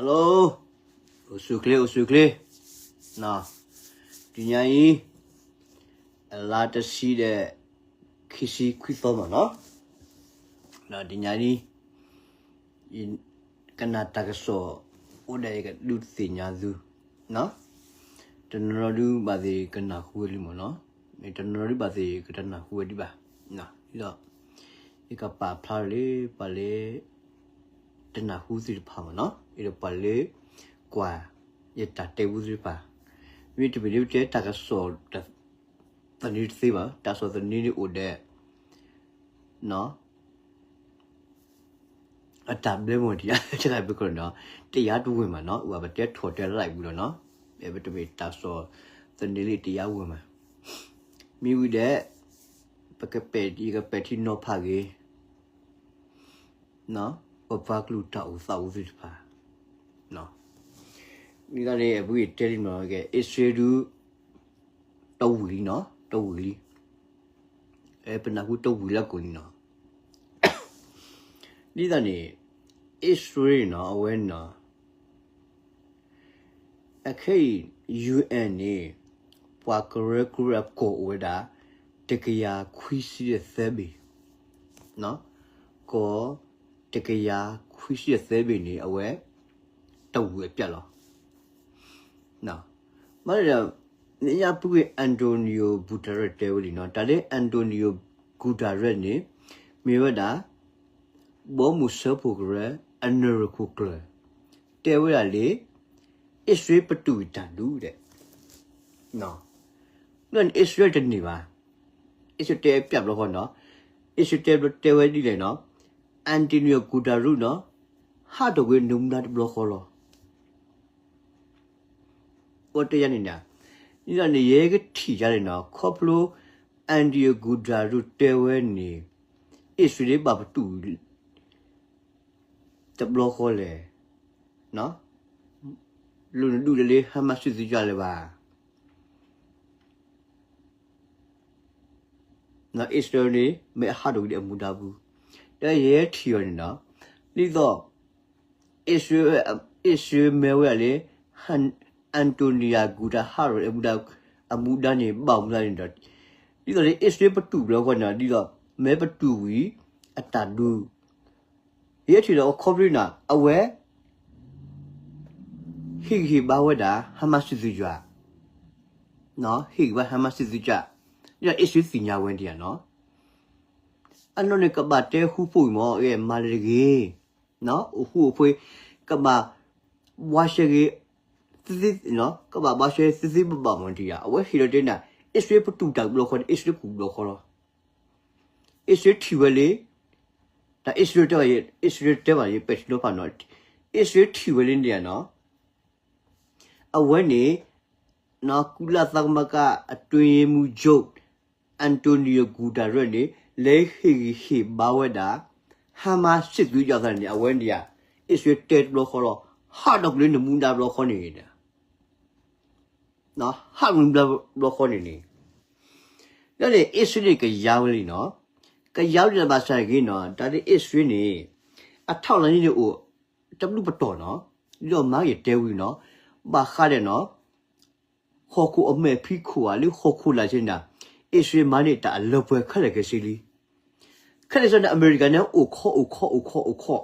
Hello, အိၣ်ဆူၣ်ချ့ အိၣ်ဆူၣ်ချ့, တနံၤညါအံၤ အလါတဆံဒီး ခံဆံခွံသီမးနီၤ, ဒီးတနံၤညါအံၤ ယကနၣ်တၢ်ကစီၣ် အိၣ်ဒီးယကဒုးသ့ၣ်ညါသု, တနီၤနီၤဒုးဘၣ်သ့ၣ်ကနၣ်ဟူဝဲလံမးနီၤ, မ့ၢ်တနီၤနီၤဒုးဘၣ်သ့ၣ်ကတနၣ်ဟူဝဲဒံးဘၣ်, ဒ်သိး ယကပာ်ဖျါလၢပှၤလၢ တနၢ်ဟူသ့ၣ်တဖၣ်မးနီၤ, အဲၣ်ဒိးပှၤလၢ ကွၢ်ယတၢ်တဲပူသ့ၣ်တဖၣ်, မ့တမ့ၢ်ဒ်ပတဲတၢ်ကစီၣ်သန့တသ့ဘၣ်, တၢ်ကစီၣ်သန့န့ၣ်အိၣ်ဒီး အတၢ်ဘျၢမ့ၢ်ဒံး တဂၤပကီးနီၤ, တရားတဝင်မးနီၤ, ပတဲထီၣ်တဲလၢဝံၤလီၤနီၤ, ပတမ့ၢ်တၢ်ကစီၣ်သန့လၢတရားဝင်မး, မ့ၢ်ဝံၤဒီး ပကပဲာ် ယကပဲာ်ထံနီၤဖးက့ၤ ပပှၤကလုာ်တၢ်အိၣ်သးအိၣ်သ့ၣ်တဖၣ်, ဒ်သိးန့ၣ် အပူၤကွံာ်တဲလံနီၤ, အံၣ်စရ့လးဒုး တဝံၤလံနီၤ, တဝံၤလံ, ပနၢ်ဟူတဝံၤလၢကိးလံနီၤ, ဒ်သိးန့ၣ် အံၣ်စရ့လးနီၤ အဝဲနီၤ အခဲအံၤ ယူၢ်အၣ်န့ၣ် ပှၤကရၢကရိအကီၢ်အိၣ်ဝဲဒၣ် တကယၤခွံဆံသၢဘ့ၣ်, ကီၢ် တကယၤခွံဆံသၢဘ့ၣ်န့ၣ် အဝဲ တဝံၤအပျၢ်လီၤ. မ့ၢ်ဒီး ညါပူၤကွံာ် Antonio Guterres တဲဝဲလံနီၤ, တၢ်လၢ Antonio Guterres န့ၣ် မ့ၢ်ဝဲဒၣ် ဘီမုၢ်စၢဖှိၣ်ကရၢ အနၢၤရခိၣ်ကျၢၢ် တဲဝဲဒၣ်လၢ အံၣ်စရ့လးပတူၢ်တၢ်ဒုးဒဲး လၢန့ၣ် အံၣ်စရ့လးတန့ၢ်ဘၣ်, အံၣ်စရ့လးတဲပျၢ်ဘျီဃီနီၤ, အံၣ်စရ့လးတဲဘျီတဲဝဲဒ်လဲၣ်နီၤ, Antonio Guterres နီၤ, ဟးထီၣ်ကွံာ်နမူဒါတဘျီဃီလီၤ. အိၣ်တဲယၤန့ၣ်, ဒ်သိးန့ၣ် ယဲကထံၣ်ယၤန့ၣ်နီၤ, ခီဖျိ Antonio Guterres တဲဝဲန့ၣ် အံၣ်စရ့လးဘၣ်ပတူၢ် တဘျီဃီလဲၣ်, လိၣ်နဒုးလၢ Hamas စစ်သွေးကြွ လၢၤဘၣ်. အံၣ်စရ့လးန့ၣ် မ့ၢ်အဟးထီၣ်ကွံာ်ဒီးအမူဒါပူၤ, ဒီးယဲထံၣ်အီၤန့ၣ်နီၤ, ဒ်သိး အံၣ်စရ့လး အံၣ်စရ့လးမ့ၢ်ဝဲဒၣ်လၢ Antonio Guterres ဟးထီၣ်အမူဒါ, အမူဒါန့ၣ် ဘၣ်မူဒါန့ၣ်ဒီး, ဒ်သိးလၢအံၣ်စရ့လးပတူၢ်ဘျီဃီန့ၣ် ဒ်သိး မ့ၢ်ပတူၢ်ဝံၤ အတၢ်ဒုး ယဲထံၣ်ဒီးအခီပညီန့ၣ် အဝဲ ဟ့ၣ်ဂံၢ်ဟ့ၣ်ဘါဝဲဒၣ် Hamas စစ်သွေးကြွ, ဟ့ၣ်ဂံၢ်ဘါ Hamas စစ်သွေးကြွ, ဒ်အံၣ်စရ့လးသ့ၣ်ညါဝဲဒၣ်နီၤ, အနီၢ်န့ၣ်ကဘၣ်တဲဃူဖိးအံၤမ့ၢ် အဲၣ်မၤလၢတဂ့ၤ, အိၣ်ဃူအိၣ်ဖိး, ကဘၣ်ဘှါရှဲဂ့ၤ, ကဘၣ်ဘှါရှဲသ့သ့ဘၣ်ဘၣ်မ့ၢ်ဒံးဧါ, အဝဲဟ့ၣ်လီၤတဲန့ၣ် အံၣ်စရ့လးပတူၢ်တၢ်ဘျီဃီန့ၣ် အံၣ်စရ့လးကူၣ်ဘျီဃီလီၤ. အံၣ်စရ့လးထံၣ်ဝဲလံ, တၢ်အံၣ်စရ့လးတဲဘၣ်, အံၣ်စရ့လးတဲဘၣ် ယပဲာ်ထံနီၤဖးနီၤ, အံၣ်စရ့လးထံၣ်ဝဲလံန့ၣ်နီၤ, အဝဲန့ၣ် ကုလသမဂ္ဂအတွင်းရေးမှူးချုပ် Antonio Guterres န့ၣ် လဲၤဟ့ၣ်ဂံၢ်ဟ့ၣ်ဘါဝဲဒၣ် Hamas စစ်သွေးကြွသ့ၣ်န့ၣ် အဝဲန့ၣ်ဧါ, အံၣ်စရ့လးတဲတဘျီဃီလီၤ, ဟးထီၣ်ကွံာ်လၢနမူဒါဘျီဃီန့ၣ် ဟးထီၣ်ကွံာ်ဘျီဃီန့ၣ်န့ၣ်, ဒီးန့ၣ် အံၣ်စရ့လးန့ၣ် ကယါဝဲလံနီၤ, ကယါဝဲလံဘၣ်ဆၣ်ဂ့ၤနီၤ, တၢ်လၢအံၣ်စရ့လးန့ၣ် အထောက်လှမ်းရေးန့ၣ်အိၣ် တဘျုးပတီၢ်နီၤ, ဒီးမၤက့ၤတဲဝံၤနီၤ, ဘၣ်ဃးဒီးနီၤ ဟီၣ်ခိၣ်အမဲာ်ဖံးခိၣ်ဧါ လၢဟီၣ်ခိၣ်လာ်ဆ့န့ၣ်, အံၣ်စရ့လးမၤန့ၢ်တၢ်အလၢပှဲၤခဲလၢာ်ခဲဆ့လံ. ခဲလၢာ်ဆ့န့ၣ် အမဲရကၤန့ၣ် အိၣ်ခိး အိၣ်ခိး အိၣ်ခိး အိၣ်ခိး,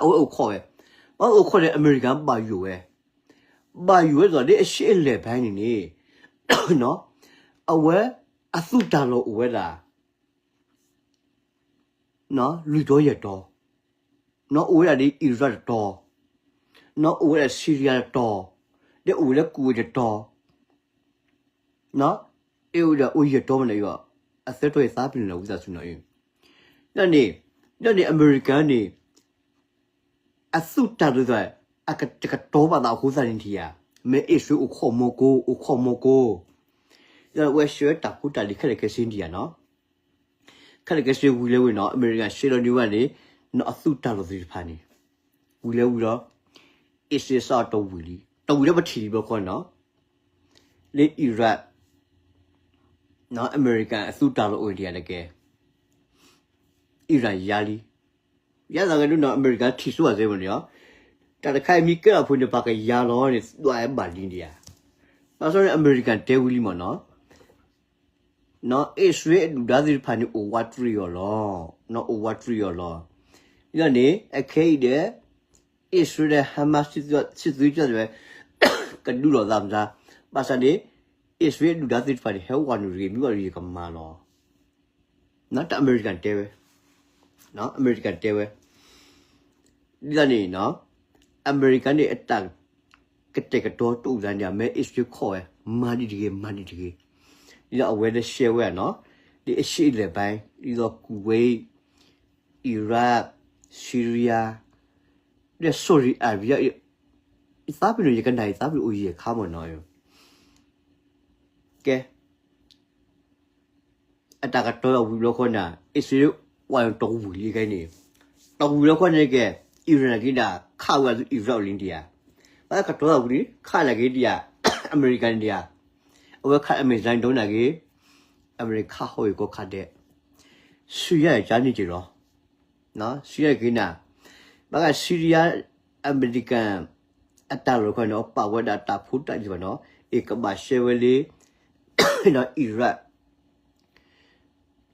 အဝဲအိၣ်ခိးဝဲ, ဘၣ်အိၣ်ခိးန့ၣ် အမဲရကၤဘၣ်ယိၣ်ဝဲ, ဘၣ်ယိၣ်ဝဲဒ်သိးလၢအရှေ့အလယ်ပိုင်းန့ၣ်န့ၣ် အဝဲအသူၣ်တၢ်လီၢ်အိၣ်ဝဲဒၣ် လွံၢ်တီၤယဲၢ်တီၤ, အိၣ်ဝဲဒၣ်လၢ Iraq တတီၤ, အိၣ်ဝဲဒၣ် Syria တတီၤ, ဒီးအိၣ်ဝဲလၢ Kuwait တတီၤ, အဝဲဒၣ်အိၣ်ယဲၢ်တီၤမးန့ၣ်, အသၢတီၤယသးပ့ၤနီၣ်လီၤ ဝံသးစူၤနီၤ, ဒီးန့ၣ် ဒီးန့ၣ် အမဲရကၤန့ၣ် အသူၣ်တၢ်လီၢ်သး တကတီၤဘၣ်သးအဃိသတးန့ၣ်ဧါ, မ့ၢ်အံၣ်စရ့လးအိၣ်ခိးမီကိ, အိၣ်ခိးမီကိ, ဒီးအဝဲဆှၢတၢ်ဖိတၢ်လံၤခဲလၢာ်ခဲဆ့န့ၣ်ဧါနီၤ, ခဲလၢာ်ခဲဆ့ဝံၤလၢဝံၤနီၤ အမဲရကၤဆှၢလီၤန့ၢ်ဝဲန့ၣ် နီၤအသူၣ်တၢ်လီၢ်သ့ၣ်တဖၣ်န့ၣ်, ဝံၤလၢဝံၤလီၤ, အံၣ်စရ့လးစးထီၣ်တဝံၤလံ, တဝံၤလၢပထံၣ်လံဘျီဃီနီၤ, လၢ Iraq အမဲရကၤအသူၣ်တၢ်လီၢ်အိၣ်ဒံးဧါတက့ၢ်, Iraq ယါလံ, ယါသးကဒုနီၤ အမဲရကၤထံၣ်ဆိအသ့မ့ၢ်န့ၣ်လီၤ, တၢ်တခါအံၤမ့ၢ်ကဲထီၣ်အဖိန့ၣ် ပှၤကယါလီၤန့ၣ် ဒွးဝဲဘၣ်လံဒံးဧါ. ဘၣ်ဆၣ်န့ၣ် အမဲရကၤတဲဝံၤလံမ့ၢ်နီၤ, နီၤ အံၣ်စရ့လးအဒုၣ်ဒါသ့ၣ်တဖၣ်န့ၣ် အိၣ်ဝးတရံးအီၤလီၤ, နီၤ အိၣ်ဝးတရံးအီၤလီၤ. ဒ်န့ၣ် အခဲအံၤဒီး အံၣ်စရ့လးဒီး Hamas စံၣ်သုကၠီၣ်တဲဝဲ ကဒုးလိာ်သးမတၤ, ဘၣ်ဆၣ်န့ၣ် အံၣ်စရ့လးအဒုၣ်ဒါသ့ၣ်တဖၣ်န့ၣ် ဟဲဝးနုာ်တဂ့ၤ, မ့ၢ်ဝးနုာ်ယကမၤလီၤ. နီၤ တၢ်အမဲရကၤတဲဝဲ, နီၤ အမဲရကၤတဲဝဲ, ဒ်န့ၣ်နီၤ အမဲရကၤန့ၣ် အတၢ်ကတဲာ်ကတီၤတအိၣ်သးန့ၣ် မ့ၢ်အံၣ်စရ့လးခိးဝဲ မၤဒံးတဂ့ၤ, မၤဒံးတဂ့ၤ. ဒ်သိးအဝဲလၢရှဲဝဲဧါနီၤ, ဒ်အရှေ့အလယ်ပိုင်း ဒ်သိး Kuwait, Iraq, Syria, ဒီး Saudi Arabia, ယသးပ့ၤနီၣ် ယကနၣ် ယသးပ့ၤနီၣ်အိၣ်ယဲၢ်ခါမ့ၢ်နီၤ. ကဲ အတၢ်ကတီၤဝံၤဘျီဃီန့ၣ် အံၣ်စရ့လးဝဲတဝံၤလံခဲအံၤန့ၣ်, တဝံၤလီၤဃီန့ၣ်ကဲ Iran နာ်က့န့ၣ် ခးဝဲအသူ Iraq လံဒံးဧါ. ဘၣ်ကတီၤဝံၤန့ၣ် ခးနာ်က့ဒံးဧါ, အမဲရကၤန့ၣ်ဒံးဧါ, အဝဲခးအမဲရကၤဒိၣ်နာ်က့, အမဲရကၤဟီၣ်ဂ့ၤကီခးဒဲး, ဆူယါန့ၣ်ကန့ၢ်က့ၤလီၤ. ဆူယါက့ၤနၤ, ဘၣ်ဃး Syria အမဲရကၤ အတၢ်လီၢ်ခီန့ၣ် ပာ်ဝဲဒၣ်တၢ်ဖိတၢ်လံၤဘၣ်နီၤ, အ့ၣ်ကဘၣ်ရှဲဝဲလၢ Iraq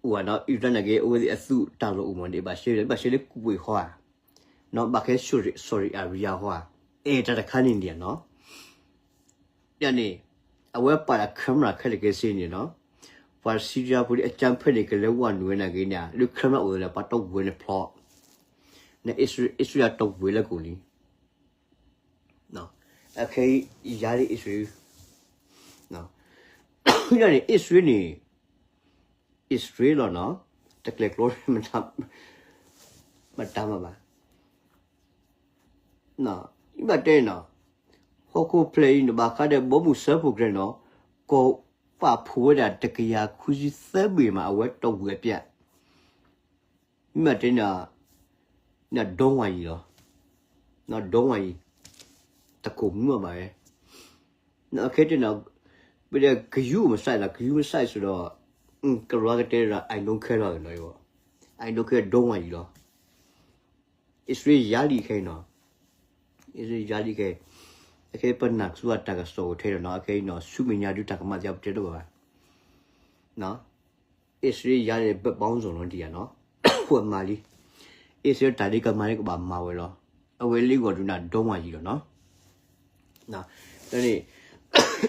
အိၣ်ဧါနီၤ, Iraq နာ်က့ အဝဲသ့ၣ်အသူတၢ်လီၢ်အိၣ်မ့ၢ်န့ၣ် ဘၣ်ရှဲဝဲလၢ ဘၣ်ရှဲလၢ Kuwait ဟီဧါ, နီၤ ဘၣ်ဃး Saudi Saudi Arabia ဟီဧါ, အဲၣ်တၢ်တခါန့ၣ်ဒံးဧါနီၤ. ဒ်န့ၣ် အဝဲပာ်လၢ camera ခဲလၢာ်ခဲဆ့န့ၣ်နီၤ, ပှၤ Syria ဖိလၢအကြမ်းဖက်န့ၣ် ကလဲၤဝးနုာ်ဝဲနာ်က့န့ၣ် လၢ camera အိၣ်လၢပှၤတဝံၤဝဲန့ၣ်ဖျီ, န့ၣ် အံၣ်စရ့လးတဝံၤလၢကိၣ်လံ. အခဲအံၤ ယၤလၢအံၣ်စရ့လး, ဒ်န့ၣ် အံၣ်စရ့လးန့ၣ်, အံၣ်စရ့လးလီၤနီၤ, တကျဲၤကျီ မတၤမးဘၣ်. ဘၣ်တဲနီၤ, ဟီၣ်ခိၣ်ဖျၢၣ်အံၤန့ၣ် ဘၣ်ဃးဒီးဘီမုၢ်စၢဖှိၣ်ကရၢန့ၣ်နီၤ, ကီၢ်ပာ်ဖှိၣ်ဝဲဒၣ်တကယၤခွံဆံသၢဘ့ၣ်မး အဝဲတဝံၤအပျဲၢ်, မ့ၢ်ဘၣ်တဲနီၤ, နီၤ ဒိဝါယံၤလီၤ, နီၤ ဒိဝါယံၤ, တကိၢ်မုၢ်မးဘၣ်ဝဲ, နီၤ အခဲတဲနီၤ, ပဒီးကယူမုၢ်စဲးလီၤ, ကယူမုၢ်စဲးဆိဒီး, ကလီၤကတဲဒီး I don't care လီၤနီၤ, I don't care ဒိဝါယံၤလီၤ. အံၣ်စရ့လးယၤလံခဲအံၤနီၤ, အံၣ်စရ့လးယၤလံခဲအံၤ, အခဲအံၤပနၢ်ဆူအတၢ်ကစီၣ်အိၣ်ထဲဒီးနီၤ, အခဲအံၤနီၤ ဆူမဲာ်ညါဒုးတၢ်ကမၣ်သ့ၣ်ပတဲတဘၣ်ဘၣ်. အံၣ်စရ့လးယၤန့ၣ် ဘၣ်ဘီစိၣ်လီၤဒံးဧါနီၤ, ပှၤမၤလံ, အံၣ်စရ့လးတၢ်လၢကမၤန့ၣ်ကဘၣ်မၤဝဲလီၤ, အဝဲလၢဂီၢ်ဒုးနၤ ဒိဝါယံၤလီၤနီၤ. န့ၣ်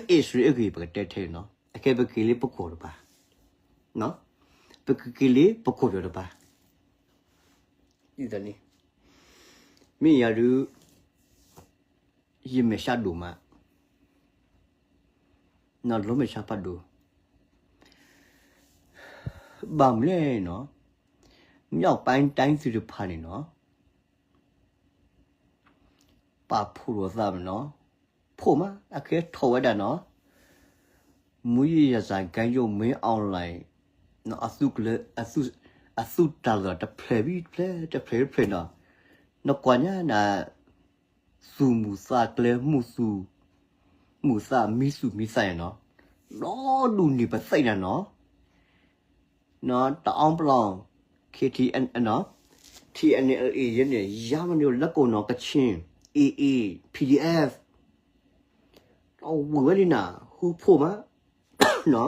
အံၣ်စရ့လးအဂ့ၢ် ပကတဲထဲနီၤ, အခဲပက့ၤလၢပကီၢ်တပၤ, ပကက့ၤလၢပကီၢ်ပယီၤတပၤ, ဒ်န့ၣ်, မ့ၢ်ယၤဒုး ယမဲာ်ဆှးဒိၣ်မး, နီၤ လီၤမဲာ်ဆှးဖးဒိၣ်, ဘၣ်မနုၤလဲၣ်နီၤ, မြောက်ပိုင်းတိုင်းသ့ၣ်တဖၣ်န့ၣ်နီၤ, ပာ်ဖှိၣ်လိာ်သးမးနီၤ, ဖှိၣ်မး အခဲထီၣ်ဝဲဒၣ်နီၤ, မူးယစ်ရာဇာဂိုဏ်းချုပ် မင်းအောင်လှိုင် အသုးကလၢ အသုးတၢ်လီၢ်တဖျၢၣ်ဘံၣ်တဖျၢၣ် တဖျၢၣ်ဘံၣ်တဖျၢၣ်နီၤ, နကွၢ်ညါနၤ သူၣ်မုာ်သးကျဲ မုာ်သူၣ် မုာ်သးမံသူၣ်မံသးယါနီၤ, ဒီဒူၣ်န့ၢ်ပသ့ၣ်ညါနီၤ, နီၤ တအီပလီၢ် KTN နီၤ, TNLA ယဲန့ၣ် ယါမးန့ၣ် လၢကိၣ်နီၤ ကချ့ၣ် AA PDF တဝံၤဝဲလံနၤ ဟူဖိမး နီၤ,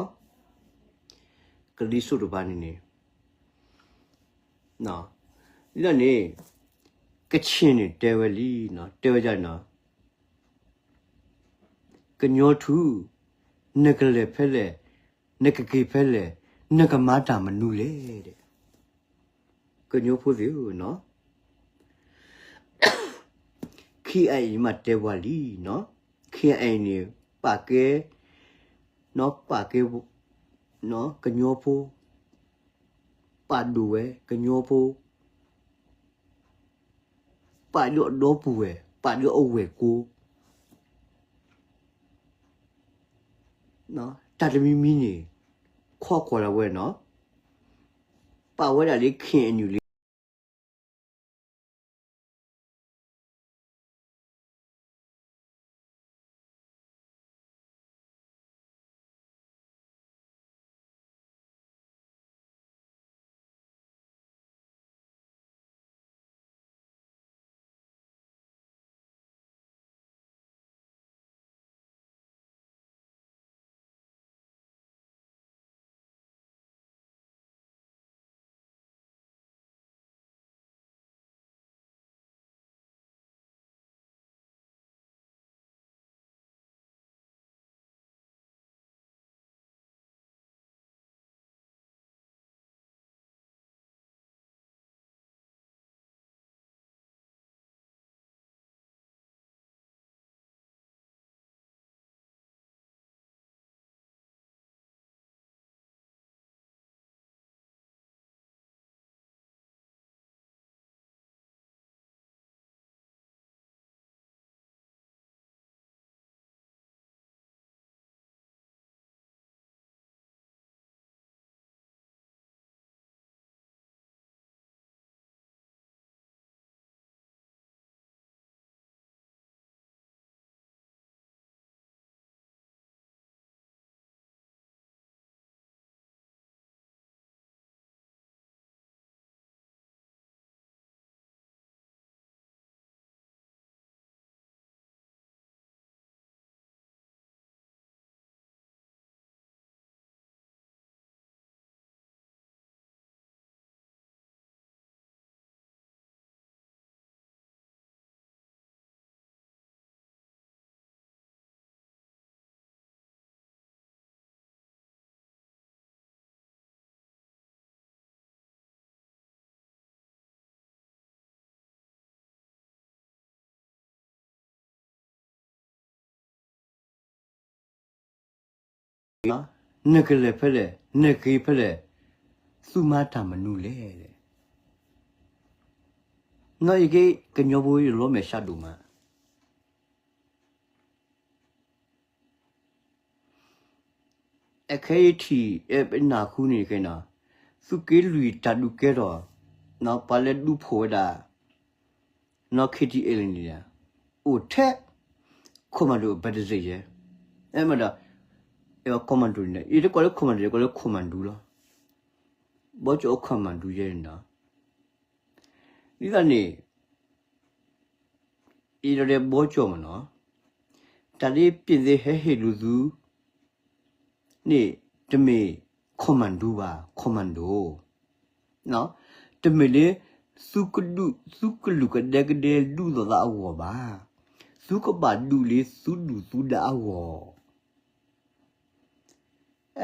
ကလံၤစိးတပၤန့ၣ်န့ၣ် လၢန့ၣ် ကချ့ၣ်န့ၣ်တဲဝဲလံ, တဲဝဲဒ်နီၤ, ကညီထူ, နကလဲၤဖဲလဲၣ်, နကက့ၤဖဲလဲၣ်, နကမၤတၢ်မနုၤလဲၣ်, ကညီဖိသ့ၣ်ဧၢနီၤ, KIA မးတဲဝဲလံနီၤ, KIA န့ၣ် ပာ်ကဲ, နီၤ ပာ်ကဲ, နီၤ ကညီဖိ, ပာ်ဒိၣ်ဝဲ ကညီဖိ ပာ်ဒုးအဒီပုၢ်ဝဲၢ် ပာ်ဒုးအဝဲၢ်ကိ, တၢ်တမံၤမံၤန့ၣ် ခိးကွၢ်လီၤဝဲနီၤ, ပာ်ဝဲဒၣ်လၢ KNU လံ နကလဲၤဖဲလဲၣ်, နက့ၤဖဲလဲၣ်, သုမၤတၢ်မနုၤလဲၣ်. နီၢ်ယက့ ကညီဖိယလီၤမဲာ်ဆှးဒိၣ်မး. အခဲအံၤထံၣ် အဲၣ်ပနၢ်ဟူန့ၣ်ကဲနီၤ, သုးက့လွံၢ်တၢ်ဒုးကဲထီၣ်, ပှၤလၢဒုးဖှိၣ်ဝဲဒၣ် နီၢ် ခ့ထံအဲလ်န့ၣ် အိၣ်ထဲ commando အဘၢၣ်တစ့ၣ်ယဲ, အဲၣ်မးဒီး commando န့ၣ် ယတကိးလၢ commando ယကိးလၢ commando လီၤ. ဘီကၠီၣ်အိၣ် commando ယဲန့ၣ်နီၤ. ဒ်သိးန့ၣ် အံၤဒီးဘီကၠီၣ်မးနီၤ, တၢ်လၢပျံၤသ့ၣ်ဟဲဟ့ၣ်လိာ်သု န့ၣ် တမ့ၢ် commando ဘၣ်, commando တမ့ၢ်လၢ သုကဒုး သုကလုာ်ကဒဲကဒဲဒုးလိာ်သးအဂီၢ်ဘၣ်. သုကဘၣ်ဒုးလၢသုဒုၣ်သုဒါအဂီၢ်.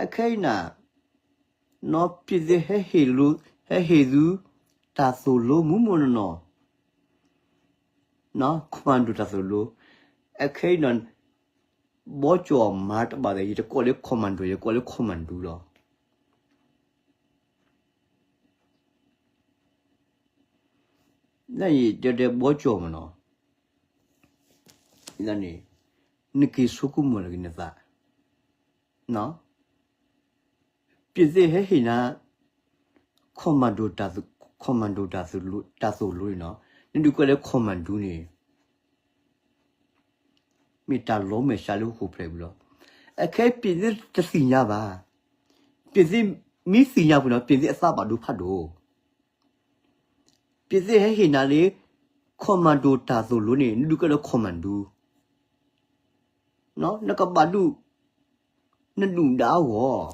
အခဲအံၤနၤ နီၢ်ပျံၤသ့ၣ်ဟဲဟ့ၣ်သု တၢ်သိၣ်လိမုၢ်မုၢ်နီၢ်နီၢ်, commando တၢ်သိၣ်လိ, အခဲအံၤနီၤ ဘီကၠီၣ်မၤတဘၣ်ဒီး ယတကိးလၢ commando ယကိးလၢ commando လီၤ. နယတဲဘီကၠီၣ်မးနီၤ, နက့ၤဆိကမိၣ်လၢက့ၤနသး, ပျံၤသ့ၣ်ဟဲဟ့ၣ်နၤ commando တၢ်သိၣ်လိန့ၣ်နီၤ, နဒုးကဲလၢ commando န့ၣ် မ့ၢ်တၢ်လီၤမဲာ်ဆှးလၢဟီၣ်ခိၣ်ဖျၢၣ်ပူၤလီၤ. အခဲအံၤပျံၤသ့ၣ်တသ့ၣ်ညါဘၣ်. ပျံၤသ့ၣ်မ့ၢ်သ့ၣ်ညါပူၤနီၤ ပျံၤသ့ၣ်အသးဘၣ်ဒိဖးဒိၣ်. ပျံၤသ့ၣ်ဟဲဟ့ၣ်နၤလၢ commando တၢ်သိၣ်လိန့ၣ် နဒုးကဲလၢ commando နကဘၣ်ဒုး နဒုၣ်ဒါအဂီၢ်,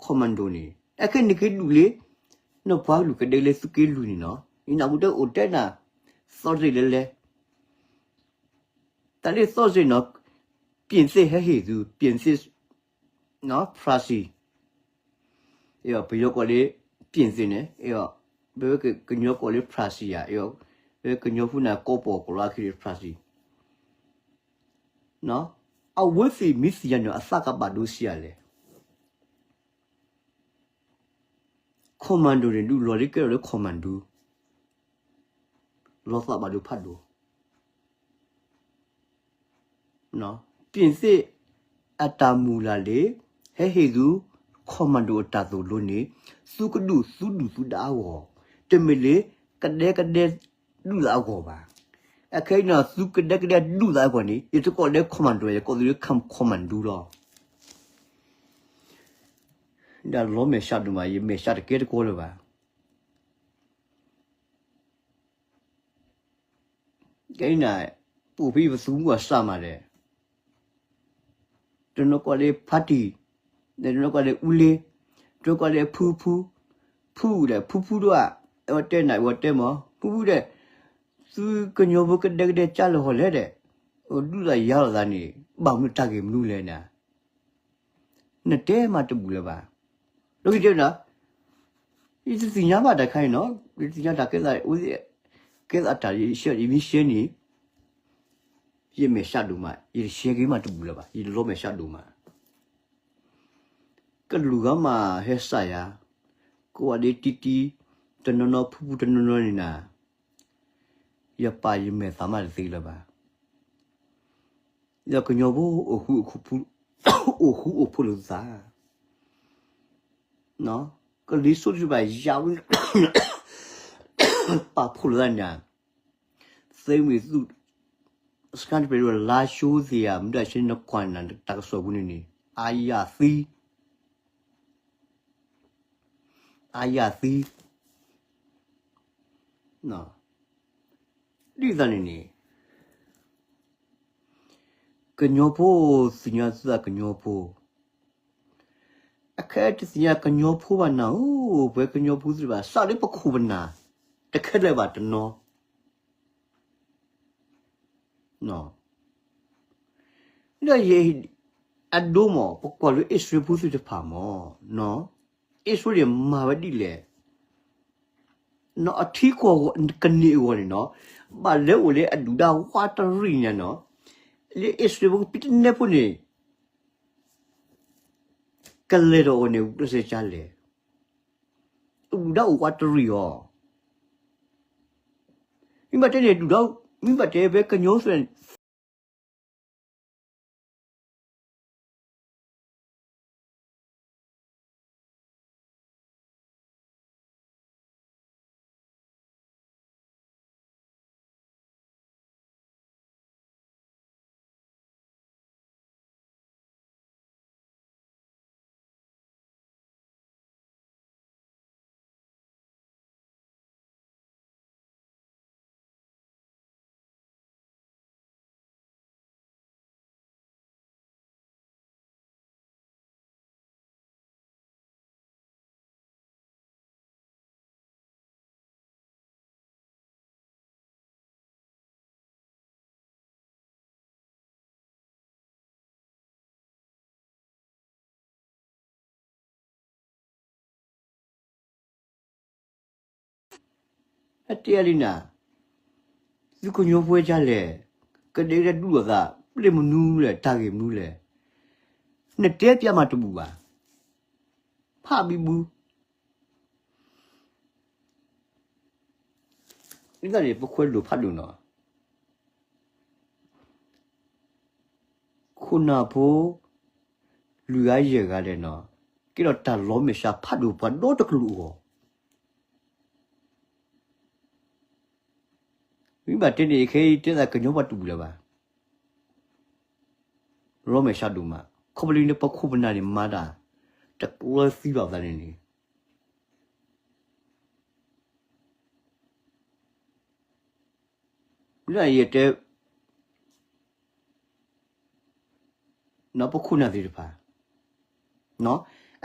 commando န့ၣ် အခဲနက့ၤဒုးလၢ နပှၤကလုာ်ကဒဲကဒဲသုးက့လွံၢ်န့ၣ်နီၤ, ယနၢ်ဟူတအိၣ်တဲနၤ သီစ့ၣ်လဲၤလဲၤ, တၢ်လၢသီစ့ၣ်နီၤ, ပျံၤသ့ၣ်ဟဲဟ့ၣ်သု, ပျံၤသ့ၣ် ဖရၣ်စံၣ်, ပယီၤကိးလၢ ပျံၤသ့ၣ်န့ၣ်, ပဝဲကညီကိးလၢ ဖရၣ်စံၣ်ဧါ, ပဝဲကညီဖိန့ၣ် ကိးပီၢ်ကိးလီၤအခံလၢ ဖရၣ်စံၣ် အဝဲသ့ၣ်မ့ၢ်သ့ၣ်ညါန့ၣ် အသးကဘၣ်ဒိဆံးအါလဲၣ်. commando န့ၣ် ဒုးလီၤလၢကဲထီၣ်လၢ commando လီၤသးဘၣ်ဒိဖးဒိၣ်. ပျံၤသ့ၣ်အတၢ်မုၢ်လၢ်လၢ ဟဲဟ့ၣ်သု commando အတၢ်သိၣ်လိန့ၣ် သုကဒုးသုဒုၣ်သုဒါအဂီၢ်, တမ့ၢ်လၢကဒဲကဒဲဒုးသးအဂီၢ်ဘၣ်. အခဲအံၤန့ၣ် သုကဒဲကဒဲဒုးသးအဂီၢ်န့ၣ် ယတကိးလၢ commando ယကိးသုလၢ commando လီၤ. ဒီးလီၤမဲာ်ဆှးဒိၣ်မး ယမဲာ်ဆှးတကဲတကိးလၢၤဘၣ်. ကဲနၤ ပအိၣ်ဖဲပသုးမုၢ်အစၢ်မးဒီး တနီၤကိးလၢဖါတံၢ်, တနီၤကိးလၢအူလ့, တနီၤကိးလၢဖုဖု, ဖုဒီး ဖုဖုဒိၣ်ဧါ, အဝဲတဲနၤ အဝဲတဲမး ဖုဖုဒီး သုကညီဖိကဒဲကဒဲကၢ်လၢဟီၣ်လဲၣ်ဒီး ဒုးသးယါလိာ်သးန့ၣ် ဘၣ်မနုၤတၢ်ဂ့ၢ်မနုၤလဲၣ်နၤ နတဲမးတဘူၣ်လၢၤဘၣ်. လၢခံတဲနၤ ယတသ့ၣ်ညါဘၣ်တၢ်ခါအံၤနီၤ, ယတသ့ၣ်ညါတၢ်ကဲသး ကဲသးတၢ် ယမ့ၢ်ရှဲန့ၣ် ယမဲာ်ဆှးဒိၣ်မး, ယတရှဲက့ၤမးတဘူၣ်လၢၤဘၣ်, ယလီၤမဲာ်ဆှးဒိၣ်မး. ကလူၤဂၤမးဟဲစၢ်ယၤ, ကိးဂၤဒဲးတံၢ်တံၢ်, တနီၤနီၤဖုဖုတနီၤနီၤန့ၣ်နၤ, ယပာ်ယမဲာ်သးမးတသ့လၢၤဘၣ်. ဒီးကညီဖိ အိၣ်ဃူအိၣ်ဖိးလိာ်သး, ကလံၤစိးတဘၣ်ယၤဝဲ ပာ်ဖှိၣ်လိာ်သးန့ၣ်, သုးမုၢ်သုး စခါတပျဲၤဒီး လါၡိသ့ၣ်ဧါ မ့ၢ်ဒၣ်ဆဲနကွၢ်နၤတၢ်ကစီၣ်ပူၤန့ၣ်န့ၣ် အါယၤသံ အါယၤသံ, ဒ်သိးန့ၣ်န့ၣ် ကညီဖိ သ့ၣ်ညါသုသးကညီဖိ, အခဲတသ့ၣ်ညါကညီဖိဘၣ်နၤဧၢ, ပှၤကညီဖိသ့ၣ်တဖၣ် စးလၢပခိၣ်ပနၢ် တခဲလၢာ်ဘၣ်တနီၤ ဒီးယ အဒိမး ပကွၢ်လၢအံၣ်စရ့လးဖိသ့ၣ်တဖၣ်မး, အံၣ်စရ့လးန့ၣ်မၤဝဲဒ်လဲၣ်, နီၢ်အထံကီၢ်ကန့ၢ်အဂီၢ်န့ၣ်နီၤ, ဘၣ်လဲၤအိၣ်လၢအဒုၣ်ဒါဝးတရံးညါနီၤ, လၢအံၣ်စရ့လးဖိကပံတနဲဖိန့ၣ် ကလဲၤဒီးအီၤန့ၣ် ကျဲးစၢးလဲၤ, ဒုၣ်ဒါအိၣ်ဝးတရံးအီၤ, မ့ၢ်ဘၣ်တဲန့ၣ် ဒုၣ်ဒါ, မ့ၢ်ဘၣ်တဲဖဲကညီ ဟဲတဲလံနၤ, သုကညီဖိဒ်လဲၣ်, ကဒဲကဒဲဒူၣ်လိာ်သး, ပျဲၢ်မနုၤလဲၣ်, တၢ်ဂ့ၢ်မနုၤလဲၣ်, နတဲပျးမးတဘူၣ်ဘၣ်, ဖးဘံဘူ ဒ်သိးန့ၣ် ပခွဲးလိာ်ဖးဒိၣ်နီၤ, ခိၣ်နၢ်ဖိ လွံၢ်ဂၤယဲၢ်ဂၤလဲၣ်နီၤ, ကဲထီၣ်တၢ်လီၤမဲာ်ဆှးဖးဒိၣ်ပှၤဒီတကလုာ်အဂီၢ်, မ့ၢ်ဘၣ်တဲန့ၣ် ယခဲအံၤတဲသးကညီပှၤတဘူၣ်လၢၤဘၣ်, လီၤမဲာ်ဆှးဒိၣ်မး, ခီဖျိလၢပခိၣ်ပနၢ်န့ၣ်မၤတၢ် တကျၢၤသံဘၣ်သးန့ၣ်န့ၣ် လၢယတဲ ပခိၣ်နၢ်သ့ၣ်တဖၣ်,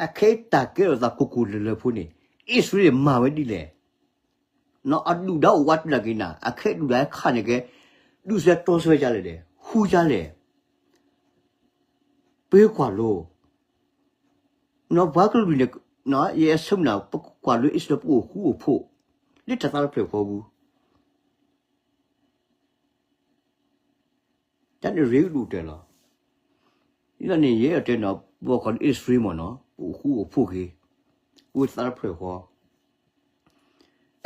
အခဲအံၤတၢ်ကဲထီၣ်သးကိၢ်ကိၢ်လၢၤလၢၤဖိန့ၣ် အံၣ်စရ့လးမၤဝဲဒ်လဲၣ်, အဒုၣ်ဒါအိၣ်ဝးတံၢ်လၢက့ၤနၤ အခဲအံၤဒုၣ်ဒါဟဲခးန့ၢ်က့ၤ ဒူၣ်စဲးတီဆှၢဒ်လဲၣ်, ဃူဒ်လဲၣ်, ပကွၢ်လိ ပှၤကလုာ်န့ၣ် ယဆၢမုၢ်လၢ် ပကွၢ်လိအံၣ်စရ့လးပအိၣ်ဃူအိၣ်ဖိး လၢတၢ်သးတဖျၢၣ်ဃီပူၤ တၢ်န့ၣ်ရ့ဒိၣ်တဲာ်လီၤ. ဒ်န့ၣ် ယအဲၣ်ဒိးတဲနီၤ ပှၤကီၢ်အံၣ်စရ့လးမ့ၢ်နီၤ ပအိၣ်ဃူအိၣ်ဖိးက့ၤ အိၣ်သးတဖျၢၣ်ဃီ,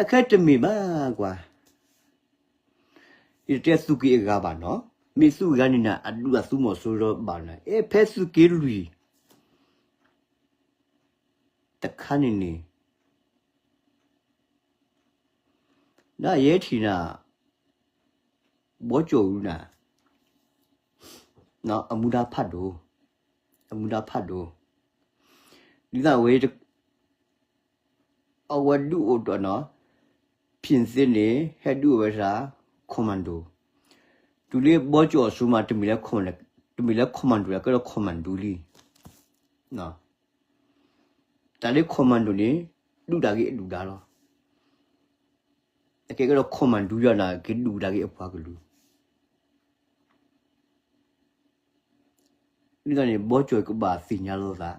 အခဲတမ့ၢ်ဘၣ်ကွၢ်, ယတတဲသုးက့အဂၤဘၣ်နီၤ, မ့ၢ်သုးဂၤန့ၣ်နၤ အဒူၣ်အသုးမီၤစိရိၤဘၣ်နၤ အဲၣ်ဖဲသုးက့လွံၢ် တခါန့ၣ်န့ၣ် ဒ်ယဲထံၣ်နၤ ဘီကၠီၣ်အူနၤ အမူဒါဖးဒိၣ်, အမူဒါဖးဒိၣ်, ဒ်သိးဝဲ အဝဲဒုးအိၣ်ဒီးနီၤ ဖံၣ်သ့န့ၣ် ဟဲဒုးအိၣ်ဝဲဒၣ် commando, တုၤလၢဘီကၠီၣ်အူမး တမ့ၢ်လၢ တမ့ၢ်လၢ commando လၢ ကဲဒီး commando လံ တၢ်လၢ commando န့ၣ် ဒုးတၢ်ဂ့ၢ်အဒုၣ်ဒါလီၤ. အကဲကဲဒီး commando ယီၤနၤ က့ၤဒုးတၢ်ဂ့ၢ်အပှၤကလုာ် ဒ်သိးန့ၣ် ဘီကၠီၣ်ကဘၣ်သ့ၣ်ညါလိာ်သး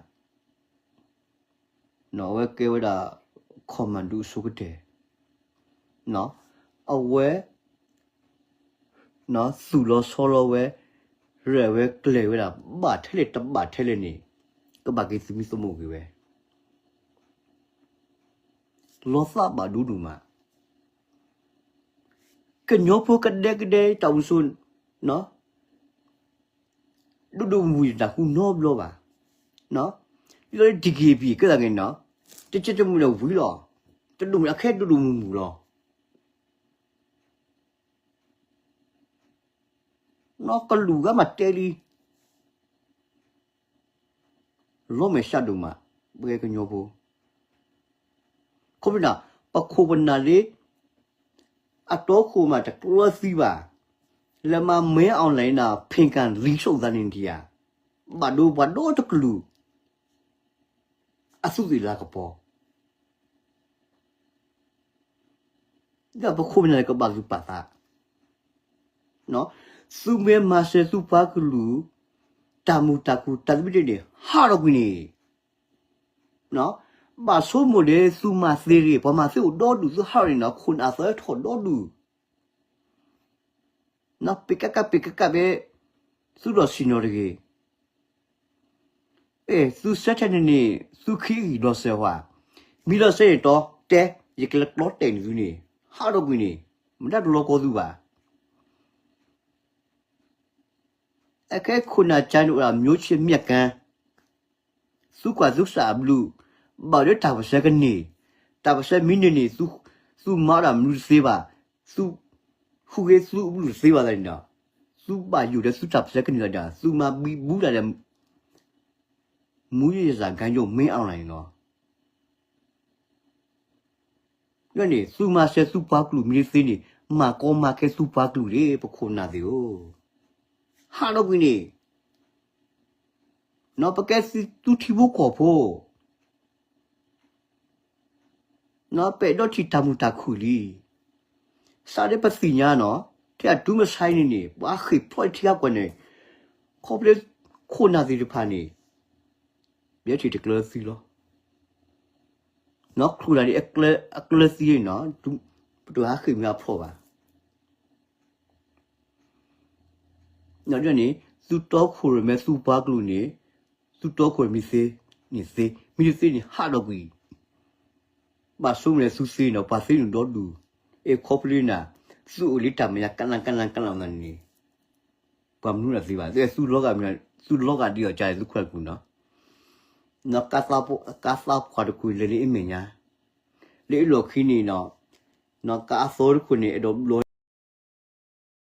အဝဲကဲဝဲဒၣ် commando အဆိကတၢၢ် အဝဲ သူၣ်လီၤဆီလီၤဝဲ ရဲၣ်ဝဲကျဲၤဝဲဒၣ် ဘၣ်ထဲလဲၣ်တဘၣ်ထဲလဲၣ်န့ၣ် ကဘၣ်က့ၤသမံသမိးက့ၤဝဲ လီၤသးဘၣ်ဒိဒိၣ်မး ကညီဖိကဒဲကဒဲတၢ်အိၣ်မူစိ ဒိၣ်ဒိၣ်မုၢ်မုၢ်တၢ်ဃူနီတဘျီဘၣ်. ဒ်သိးလၢ DKBA ကဲသးက့ၤနီၤ တကဲတမုာ်ဒီးဝံၤလီၤ. တဒိၣ်မုၢ်အခဲဒိၣ်ဒိၣ်မုၢ်မုၢ်လီၤ. နီၢ်ကလူးဂၤမးတဲလံ လီၤမဲာ်ဆှးဒိၣ်မး ပကညီဖိ ခီဖျိ ပခိၣ်ပနၢ်လၢ အတီခိၣ်မးတကျၢၤသံဘၣ် လၢမၤမ့ၢ် online နၤ ဖ့ၣ်ကၣ်လံၤဆိၣ်သးန့ၣ်ဒံးဧါ ဘၣ်ဒိပှၤဒီတကလုာ် အသူးသ့ၣ်လၤကပီၤ ဒီးပခိၣ်ပနၢ်ကဘၣ်သူၣ်ပာ်သး သုမ့ၢ်မၤစၢၤသုပှၤကလုာ် တၢ်မုာ်တၢ်ခုၣ်တၢ်သဘျ့န့ၣ် ဟးထီၣ်ကွံာ်န့ၣ် ဘၣ်ဆိကမိၣ်ဒီး သုမၤသ့တဂ့ၤ ပှၤမၤသ့အိၣ်ဒီဒူၣ် သုဟးထီၣ်န့ၣ်နီၤ ခိၣ်နၢ်သၢထီၣ်ဒီဒူၣ် ပ့ၤကကၣ်ပ့ၤကကၣ်ဖဲ သုဒီးဆ့ၣ်နီၤတဂ့ၤ သုဆၢထၢၣ်န့ၣ်န့ၣ် သုခံဂံၢ်လီၤစၢၤဝဲ, မ့ၢ်လီၤစၢၤန့ၣ်တီတဲ, ယကလဲၤကျီတဲာ်န့ၢ်သုန့ၣ်, ဟးဒီးကွံာ်န့ၣ်, မတၤတလီၤကီသုဘၣ်. အခဲခိၣ်နၢ်ကၠါန့ၣ်အိၣ်ဒၣ် မျိုးချစ်မြတ်ကမ်း, သူ့ခွါသူ့စၢ်အဘျုး, ဘၣ်ဒီးတၢ်ပၢၢ်ဆၢကန့ၢ်, တၢ်ပၢၢ်ဆၢမ့ၢ်န့ၢ်န့ၣ်, သုမၤဒၣ်မနုၤတသ့ဘၣ်, သုဟူးဂဲၤသုအဘျုးတသ့ဘၣ်သတးန့ၣ်ဒီး, သုဘၣ်ယိၣ်ဒီးသုတၢ်ပၢၢ်ဆၢကန့ၢ်သတးဒီး သုမၤဘံဘူတၢ်ဒီး မူးယစ်ရာဇဝင် မင်းအောင်လှိုင်န့ၣ်လီၤ. ဒီးန့ၣ် သုမၤစၢၤသုပှၤကလုာ်မ့ၢ်တသ့န့ၣ်, မၤကီမၤခဲသုပှၤကလုာ်န့ၣ် ပခိၣ်နၢ်သ့ၣ်ဧၢ, ဟးဒီးကွံာ်န့ၣ်, နီၢ်ပကဲသုထံဖိကီၢ်ဖိ, နီၢ်ပအဲၣ်ဒိးထံၣ်တၢ်မုာ်တၢ်ခုၣ်လံ. စးဒ်ပသ့ၣ်ညါနီၢ်, ထဲအတုၤမဆါအံၤန့ၣ်န့ၣ် ပှၤဃ့ၢ်ဖျိးထံဂၤကွၢ်န့ၣ်, ခီဖျိခိၣ်နၢ်သ့ၣ်တဖၣ်န့ၣ် ပထံၣ်တကျၢၤသံလီၤ. နီၢ်ချိၣ်တၢ်ဒ်အကျၢၤသံန့ၣ်နီၢ်, ပတဟးဃ့ၢ်မ့ၢ်အဖျိးဘၣ်. ဒ်န့ၣ် သုတီခိၣ်ရိၣ်မဲသုပှၤကလုာ်န့ၣ်, သုတီခိၣ်ရိၣ်မ့ၢ်သ့န့ၣ်သ့, မ့ၢ်တသ့န့ၣ်ဟးဒီးကွံာ်, ဘၣ်ဆိကမိၣ်လၢသုသ့နီၢ်, ပှၤသ့န့ၣ်ဒီဒူၣ်, အခီဖျိနၤ, သုအိၣ်လၢတၢ်မဲာ်ညါကနၣ်ကနၣ်ကနၣ်န့ၣ်, ပှၤမနုၤတသ့ဘၣ်, သုလီၤဂာ်မ့ၢ်, သုလီၤဂာ်ဒ်အီၤကါလၢသုခွဲးတပူၤနီၢ်, နီၢ်ကါသးပှၢ်တခိၣ်လဲၤလၢအမဲာ်ညါ, လၢအလီၢ်ခံန့ၣ်နီၢ်, နီၢ်ကါအသီတခိၣ်န့ၣ် အဲၣ်ဒိးဘျီ